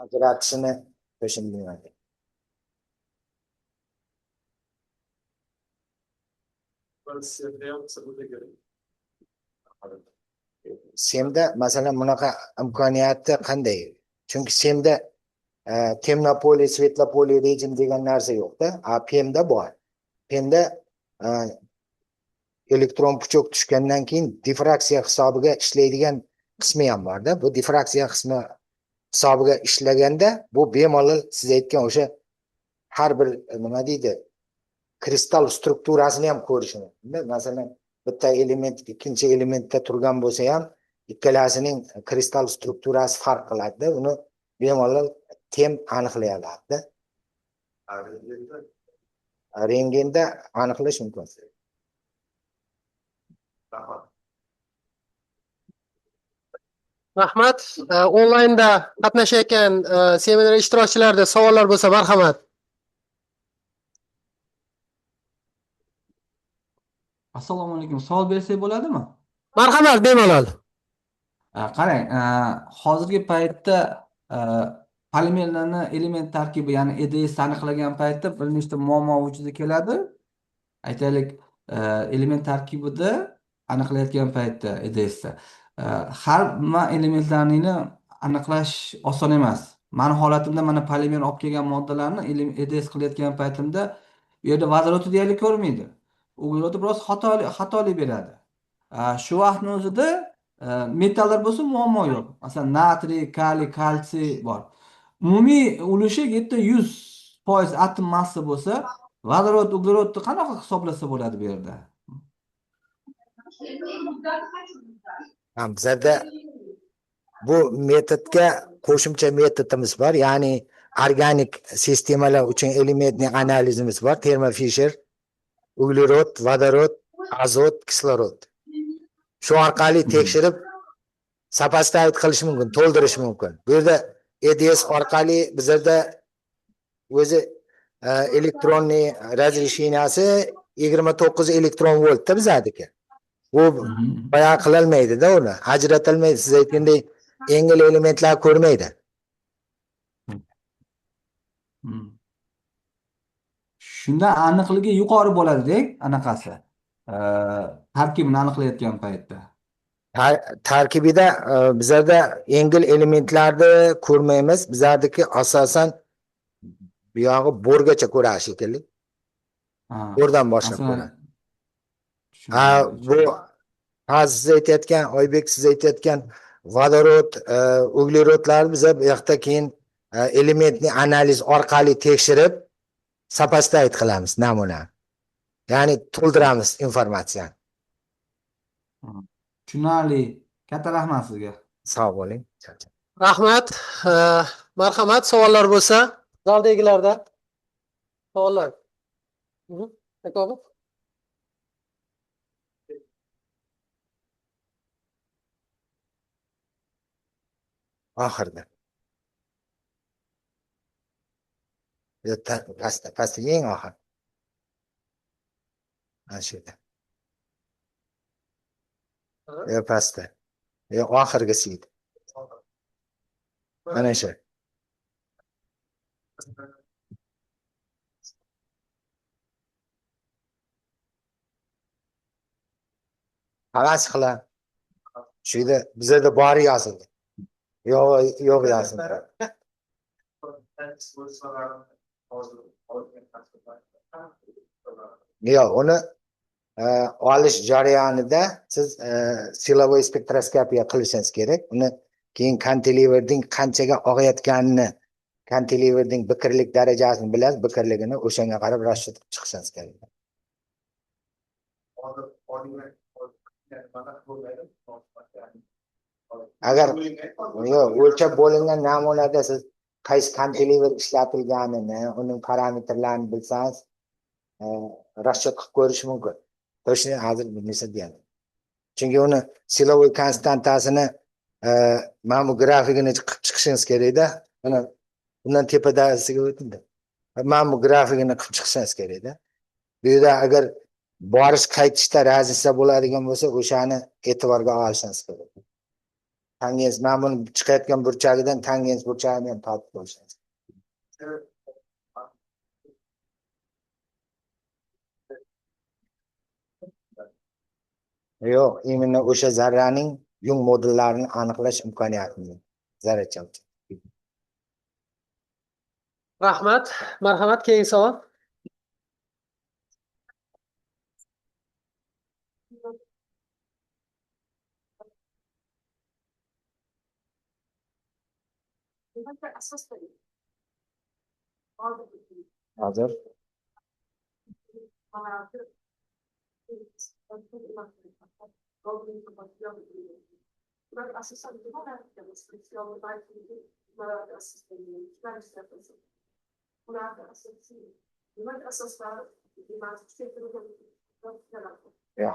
ajratishini qo'shilmaydi. SEMda masalan bunaqa imkoniyati qanday? Chunki SEMda темнополый, светлополый rejim degan narsa yo'qda, a PEMda bor. PEMda elektron puchok tushgandan keyin difraksiya hisobiga ishlaydigan qismi ham borda. Bu difraksiya qismi hisobiga ishlaganda bu bemalol siz aytgan o'sha har bir nima deydi, kristal strukturasini ham ko'rishi mumkin. Masalan, bitta element ikkinchi elementda turgan bo'lsa ham ikkalasining kristal strukturasi farq qiladida, uni bemalol TEM aniqlay oladida. Rentgenda aniqlash mumkin. Rahmat. Onlaynda qatnashayotgan seminar ishtirokchilarida savollar bo'lsa, marhamat. Assalomu alaykum. Savol bersak bo'ladimi? Marhamat, bemalol. Qarang, hozirgi paytda polimerlarni element tarkibi, ya'ni EDS aniqlagan paytda bir nechta muammo vujudga keladi. Aytaylik, element tarkibida aniqlayotgan paytda EDSda hamma elementlarni aniqlash oson emas. Mani holatimda mana polimer olib kelgan moddalarni EDS qilayotgan paytimda u yerda vodorodni deyarli ko'rmaydi. Uglerodni biroz xatoli beradi. Shu vaqtni o'zida metallar bo'lsa muammo yo'q. Masalan, natriy, kaliy, kalsiy bor. Umumiy ulushi 700% atom massa bo'lsa, vodorod, uglerodni qanaqa hisoblasa bo'ladi bu yerda? Bizada bu metodga qo'shimcha metodimiz bor, ya'ni organik sistemalar uchun elementning analizimiz bor, Thermo Fisher, uglerod, vodorod, azot, kislorod. Shu orqali tekshirib сопоставить qilish mumkin, to'ldirish mumkin. Bu yerda EDS orqali bizlarda o'zi электронный разрешения si 29 elektron voltda bizadiki. Bu bayon qilolmaydida uni, ajratolmaydi. Siz aytgandek yengil elementlar ko'rmaydi. Shunda aniqligi yuqori bo'ladi-da, anaqasi. Tarkibini aniqlayotgan paytda. Tarkibida bizlarda yengil elementlarni ko'rmaymiz. Bizlardiki asosan buyog'i borgacha ko'radi shekilli. Bordan boshlab ko'radi. Bu hozir siz aytayotgan, Oybek siz aytayotgan vodorod, uglerodlarni biza bu yoqda keyin elementni analiz orqali tekshirib сопоставить qilamiz namuna. Ya'ni to'ldiramiz informatsiyani. Tushunarli. Katta rahmat sizga. Sog' bo'ling. Rahmat. Marhamat, savollar bo'lsa zaldagilarda savollar. Aka. Oxirida. Pastda, pastda eng oxir. Mana shu yerda. Yo pastda. Yo oxirgisi edi. Mana shu. Havas qilib. Shu yerda bizada bori yozildi. Yo'q, yo'q yozildi. Yo'q, uni olish jarayonida siz silovой spektroskopiya qilishingiz kerak. Uni keyin kantileverning qanchaga og'ayotganini, kantileverning bikirlik darajasini bilasiz, bikirligini o'shanga qarab расчет qilib chiqishingiz kerak. Agar yo'q, o'lchab bo'lingan namunada siz qaysi kantilever ishlatilganini, uning parametrlarini bilsangiz, расчет qilib ko'rish mumkin. Точно hozir bilmasa deyadi. Chunki uni silovой konstantasini mana bu grafikini qilib chiqishingiz kerakda. Mana bundan tepadasiga o'tindi. Mana bu grafikini qilib chiqishingiz kerakda. Bu yerda agar borish qaytishda razница bo'ladigan bo'lsa, o'shani e'tiborga olishingiz kerak. Tangens, mana buni chiqayotgan burchagidan tangens burchagini ham topib ko'rishingiz. Yo'q, именно o'sha zarraning Yung modullarini aniqlash imkoniyatini zarracha. Rahmat. Marhamat, keyingi savol. Hozir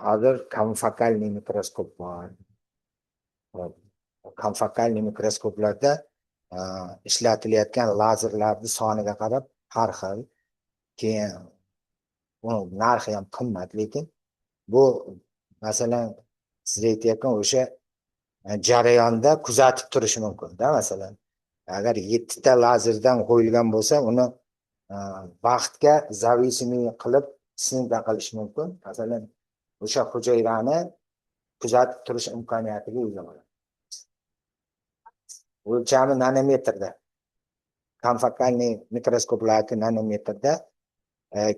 hozir konfokalniy mikroskop bor. Konfokalniy mikroskoplarda ishlatilayotgan lazerlarni soniga qarab har xil, keyin uni narxi ham qimmat, lekin bu masalan siz aytayotgan o'sha jarayonda kuzatib turishi mumkin-da. Masalan, agar 7 ta lazerdan qo'yilgan bo'lsa, uni vaqtga зависимый qilib sinka qilish mumkin. Masalan, o'sha hujayrani kuzatib turish imkoniyatiga ega bo'ladi. O'lchami nanometrda. Konfokalniy mikroskoplarga nanometrda.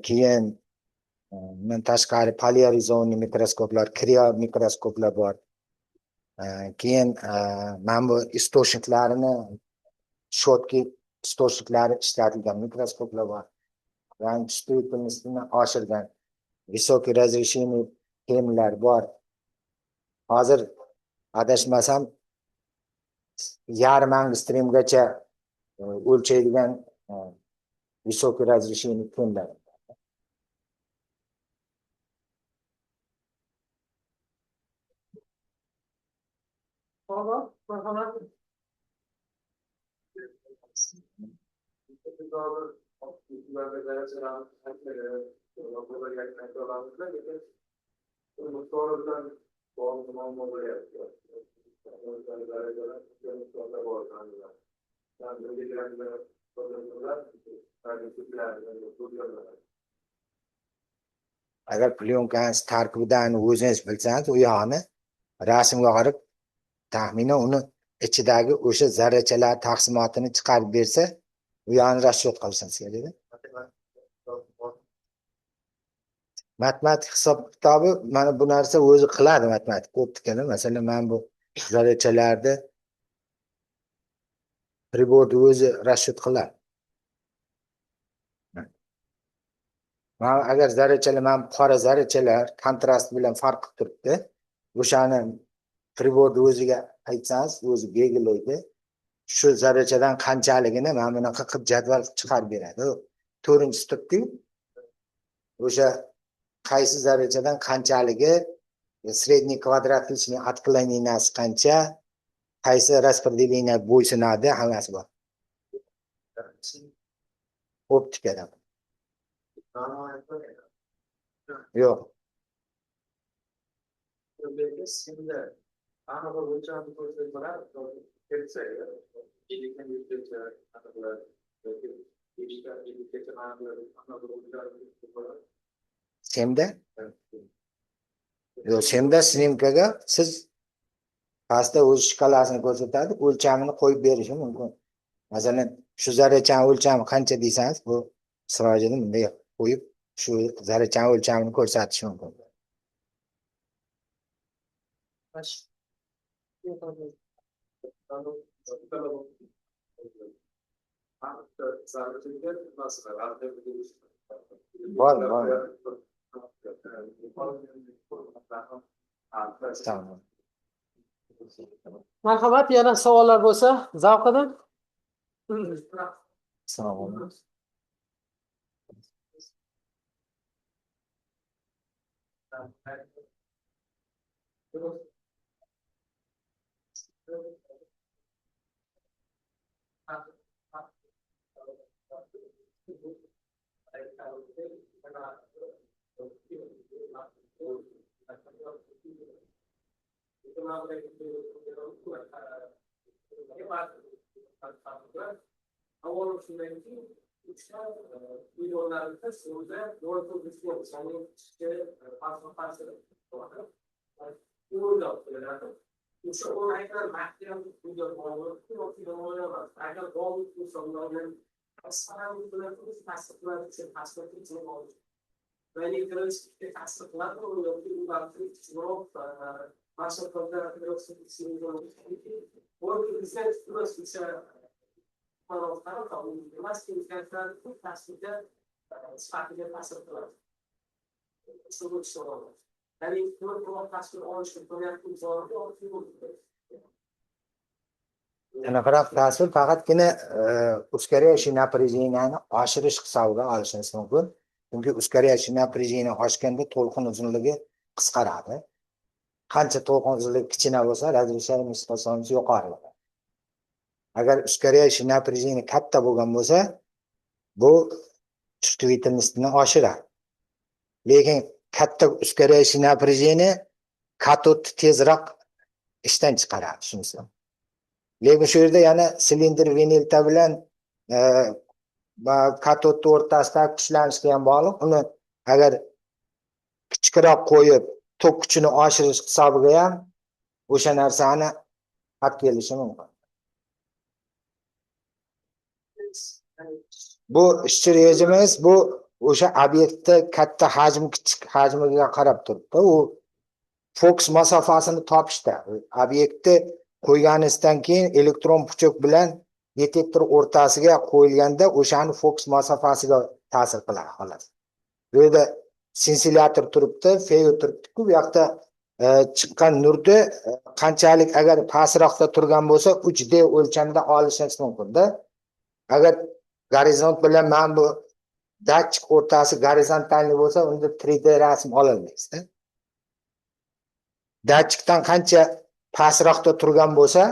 Keyin undan tashqari polarizonli mikroskoplar, kriyo mikroskoplar bor. Keyin mana bu istochniklarini, shotki istochniklari ishlatilgan mikroskoplar bor. Ya'ni чувствительностini oshirgan высокий разрешение kemlar bor. Hozir adashmasam yarim angstremgacha o'lchaydigan высокий разрешение kemlar. Marhamat. Agar plyonkani tarkibidan o'zingiz bilsangiz, u yog'ini rasmga qarab taxminan uni ichidagi o'sha zarrachalar taqsimotini chiqarib bersa, u yog'ini расчет qilsangiz kerak. Matematik hisob kitobi mana bu narsa o'zi qiladi, matematik optikada. Masalan, mana bu zarrachalarni priborni o'zi расчет qiladi. Mana agar zarrachalar, mana qora zarrachalar kontrast bilan farq qilib turibdi, o'shani priborni o'ziga aytsangiz, o'zi belgilaydi. Shu zarrachadan qanchaligini mana bunaqa qilib jadval chiqarib beradi. To'rtinchisi turibdi-yu, o'sha qaysi zarrachadan qanchaligi, средний квадратичный отклоненияsi qancha, qaysi распределение bo'ysunadi, hammasi bor. Optikada. Yo'q. Semda? Yo'q, semda snimkaga siz pastda o'z shkalasini ko'rsatadi, o'lchamini qo'yib berishi mumkin. Masalan, shu zarrachani o'lchami qancha desangiz, bu Sirojiddin bunday qo'yib shu zarrachani o'lchamini ko'rsatishi mumkin. Bor, bor. Tamam. Marhamat, yana savollar bo'lsa, zavqidan. Assalomu alaykum. O'sha o'rnaklar mahkam bunga bog'liq yoki bog'liq emas. Agar bog'liq bo'lsa, ularni bilan ta'sir qiladi, ta'sir qiladi. Ta'sir qiladi yoki ular kichikroq sifatida ta'sir qiladi. Ya'ni ko'proq tasvir olish imkoniyati bormi? Aniqroq tasvir faqatgina ускоряющий напряжение ni oshirish hisobiga olishimiz mumkin. Chunki ускоряющий напряжение oshganda to'lqin uzunligi qisqaradi. Qancha to'lqin uzunligi kichkina bo'lsa, разрешаемый способность yuqori bo'ladi. Agar ускоряющий напряжение katta bo'lgan bo'lsa, bu чувствительность ni oshiradi. Lekin katta ускоряющий напряжение katodni tezroq ishdan chiqaradi, shunisi. Lekin shu yerda yana silindr venilta bilan katodni o'rtasidagi kuchlanishga ham bog'liq. Uni agar kichikroq qo'yib tok kuchini oshirish hisobiga ham o'sha narsani olib kelishi mumkin. Bu ishchi rejimiz bu o'sha obyektda katta hajm kichik hajmiga qarab turibdi. U fokus masofasini topishda obyektni qo'yganingizdan keyin elektron puchok bilan detektor o'rtasiga qo'yilganda o'shani fokus masofasiga ta'sir qiladi xolos. Bu yerda sensilyator turibdi, feyo turibdi-ku, bu yoqda chiqqan nurni qanchalik agar pastroqda turgan bo'lsa 3D o'lchamda olishingiz mumkin-da. Agar gorizont bilan mana bu datchik o'rtasi gorizontalli bo'lsa, unda 3D rasm ololmaysiz-da. Datchikdan qancha pastroqda turgan bo'lsa,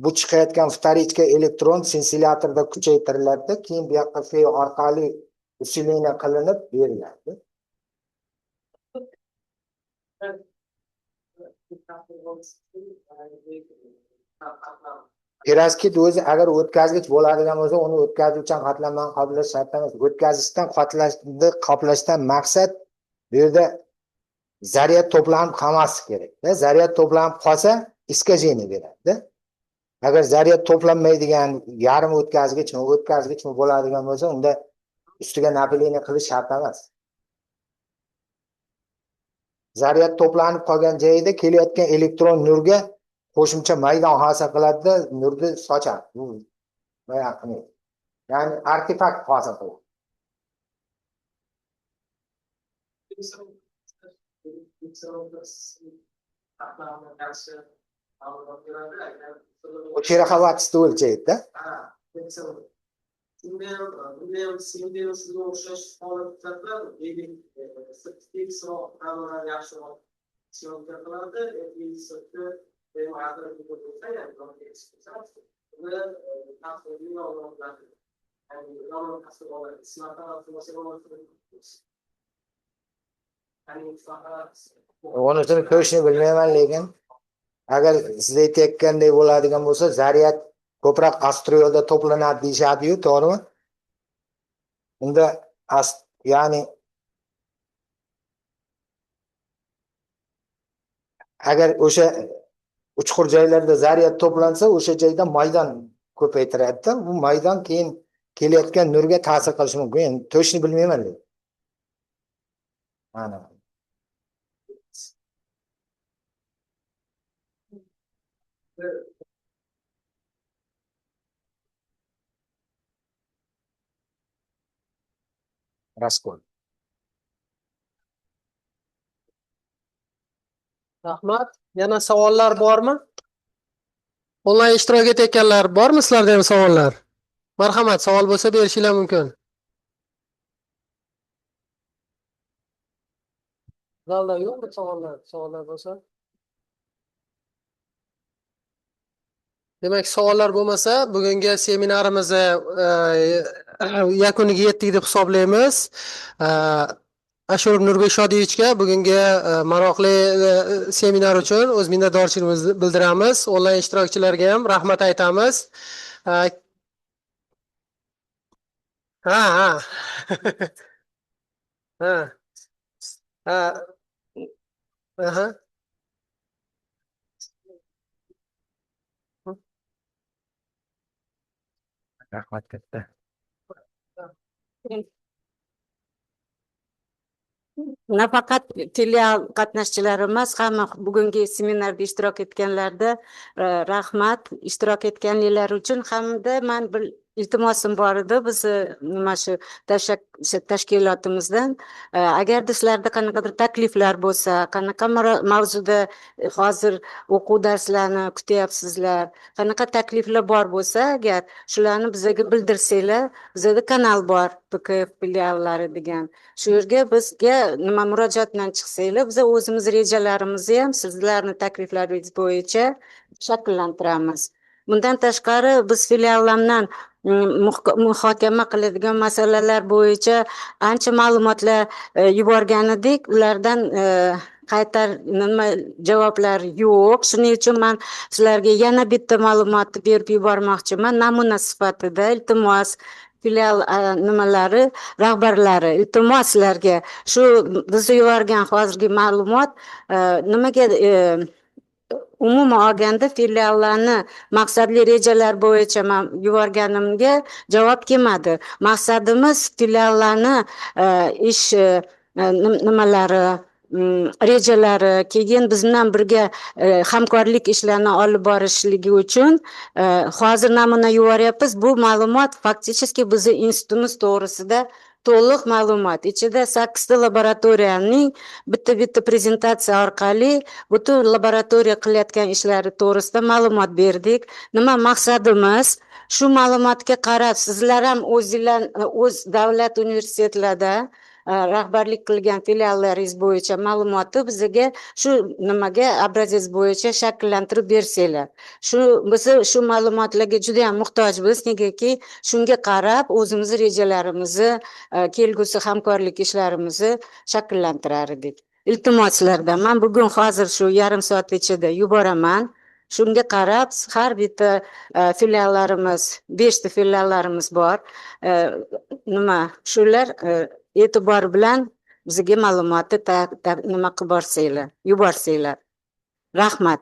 bu chiqayotgan вторичка elektron sensilyatorda kuchaytiriladi, keyin bu yoqqa feyo orqali усиление qilinib beriladi. Perovskit o'zi agar o'tkazgich bo'ladigan bo'lsa, uni o'tkazuvchan qatlamdan qoplash shart emas. O'tkazishdan qatlashni qoplashdan maqsad bu yerda zaryad to'planib qolmasligi kerak-da. Zaryad to'planib qolsa, искажение beradi-da. Agar zaryad to'planmaydigan yarim o'tkazgichmi, o'tkazgichmi bo'ladigan bo'lsa, unda ustiga napilение qilish shart emas. Zaryad to'planib qolgan joyida kelayotgan elektron nurga qo'shimcha maydon hosil qiladi-da, nurni sochadi. Bu ya'ni artefakt hosil qiladi. Шероховатость o'lchaydi-da. Bunda ham shunga o'xshash holatlar, sirtqi kamera yaxshiroq syomka qiladi, yoki sirtqi Unisini ko'rishni bilmayman, lekin agar siz aytayotgandek bo'ladigan bo'lsa, zaryad ko'proq asteroidda to'planadi deyishadi-yu, to'g'rimi? Unda ya'ni agar o'sha uchqur joylarda zaryad to'plansa, o'sha joyda maydon ko'paytiradi-da. Bu maydon keyin kelayotgan nurga ta'sir qilishi mumkin. Endi to'shni bilmayman lekin. Mana. Raskol. Rahmat. Yana savollar bormi? Onlayn ishtirok etayotganlar bormi sizlarda ham savollar? Marhamat, savol bo'lsa berishinglar mumkin. Zalda yo'qmi savollar? Savollar bo'lsa. Demak, savollar bo'lmasa, bugungi seminarimizni yakuniga yetdik deb hisoblaymiz. Ashur Nurbek Shodiyevichga bugungi maroqli seminar uchun o'z minnatdorchiligimizni bildiramiz. Onlayn ishtirokchilarga ham rahmat aytamiz. Ha, ha. Ha. Ha. Aha. Rahmat katta. Nafaqat filial qatnashchilari emas, hamma bugungi seminarda ishtirok etganlarda rahmat ishtirok etganliklari uchun. Hamda man bir iltimosim bor edi bizni nima shu tashkilotimizdan, agarda sizlarda qanaqadir takliflar bo'lsa, qanaqa mavzuda hozir o'quv darslarni kutyapsizlar, qanaqa takliflar bor bo'lsa, agar shularni bizga bildirsanglar, bizada kanal bor, PKF filiallari degan, shu yerga bizga nima murojaat bilan chiqsanglar, biz o'zimiz rejalarimizni ham sizlarni takliflaringiz bo'yicha shakllantiramiz. Bundan tashqari, biz filiallardan muhokama qiladigan masalalar bo'yicha ancha ma'lumotlar yuborgan edik, ulardan qaytar nima javoblar yo'q. Shuning uchun man sizlarga yana bitta ma'lumotni berib yubormoqchiman namuna sifatida. Iltimos, filial nimalari rahbarlari, iltimos sizlarga, shu biz yuborgan hozirgi ma'lumot nimaga umuman olganda filiallarni maqsadli rejalar bo'yicha man yuborganimga javob kelmadi. Maqsadimiz filiallarni ish nimalari, rejalari, keyin biz bilan birga hamkorlik ishlarini olib borishligi uchun hozir namuna yuboryapmiz. Bu ma'lumot фактически bizni institutimiz to'g'risida to'liq ma'lumot. Ichida sakkizta laboratoriyaning bitta bitta prezentatsiya orqali butun laboratoriya qilayotgan ishlari to'g'risida ma'lumot berdik. Nima maqsadimiz, shu ma'lumotga qarab sizlar ham o'zinglar o'z davlat universitetlarida rahbarlik qilgan filiallaringiz bo'yicha ma'lumotni bizga shu nimaga образец bo'yicha shakllantirib bersanglar, shu biz shu ma'lumotlarga juda yam muhtojmiz. Negaki shunga qarab o'zimizni rejalarimizni, kelgusi hamkorlik ishlarimizni shakllantirar edik. Iltimos sizlardan, man bugun hozir shu yarim soat ichida yuboraman. Shunga qarab har bitta filiallarimiz, beshta filiallarimiz bor, nima shular e'tibor bilan bizga ma'lumotni nima qilib borsanglar, yuborsanglar. Rahmat.